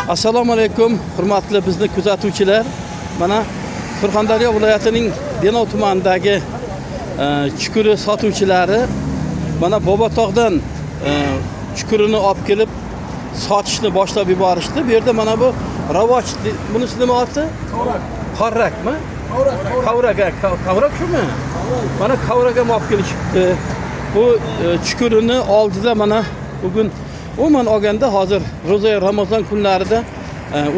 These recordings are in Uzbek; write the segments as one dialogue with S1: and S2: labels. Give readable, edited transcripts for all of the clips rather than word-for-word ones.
S1: Assalomu alaykum, hurmatli bizni kuzatuvchilar. Mana Surxondaryo viloyatining Denov tumanidagi chukuri sotuvchilari mana Bobotog'dan chukurini olib kelib sotishni boshlab yuborishdi. Bu yerda mana bu ravoj, bunisi nima oti?
S2: Kavrak.
S1: Qorrakmi?
S2: Kavrak.
S1: Kavrak, ha, kavrak shumi? Mana kavrak ham olib kelishibdi. Bu chukurini oldida mana bugun umuman olganda hozir ro'za Ramazon kunlarida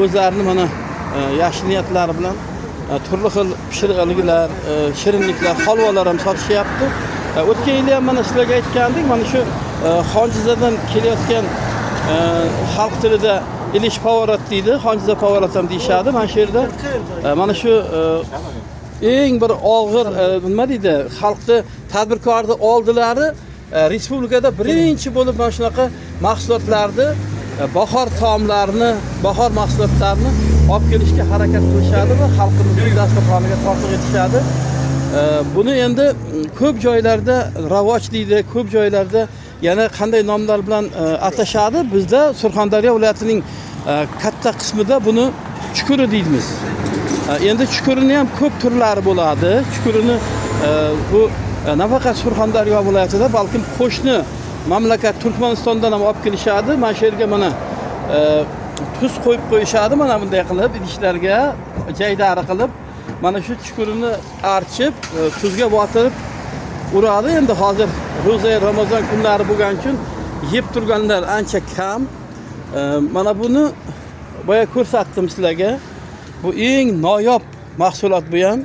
S1: o'zlarini mana yaxshi niyatlari bilan turli xil pishiriqlar, shirinliklar, holvalar ham sotishyapti. O'tgan yili ham mana sizlarga aytgandik, mana shu Xonjizadan kelayotgan xalq tilida ilish поворот deydi, Xonjiza поворот ham deyishadi. Mana shu yerda mana shu eng bir og'ir nima deydi, xalqni, tadbirkorni oldilari respublikada birinchi bo'lib mana shunaqa mahsulotlarni, bahor taomlarini, bahor mahsulotlarini olib kelishga harakat qilishadi va xalqimizning dasturxoniga tortiq etishadi. Buni endi ko'p joylarda ravoj deydi, ko'p joylarda yana qanday nomlar bilan atashadi. Bizda Surxondaryo viloyatining katta qismida buni chukuri deymiz. Endi chukurini ham ko'p turlari bo'ladi. Chukurini bu nafaqat Surxondaryo viloyatida, balkim qo'shni mamlakat Turkmanistondan ham olib kelishadi. Mana shu yerga mana tuz qo'yib qo'yishadi, mana bunday qilib idishlarga jaydari qilib, mana shu chukurini archib, tuzga botirib uradi. Endi hozir ro'za Ramazon kunlari bo'lgani uchun yeb turganlar ancha kam. Mana buni boya ko'rsatdim sizlarga. Bu eng noyob mahsulot bu ham.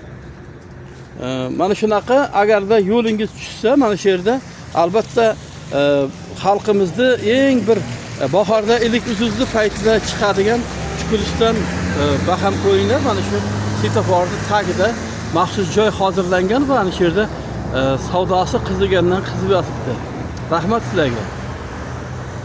S1: Mana shunaqa agarda yo'lingiz tushsa, mana shu yerda albatta xalqimizni eng bir bahorda ilik uzuzli paytida chiqadigan chukurisdan baham ko'ringlar. Mana shu svetoforni tagida maxsus joy hozirlangan va ana shu yerda savdosi qizigandan qizib yotibdi. Rahmat sizlarga.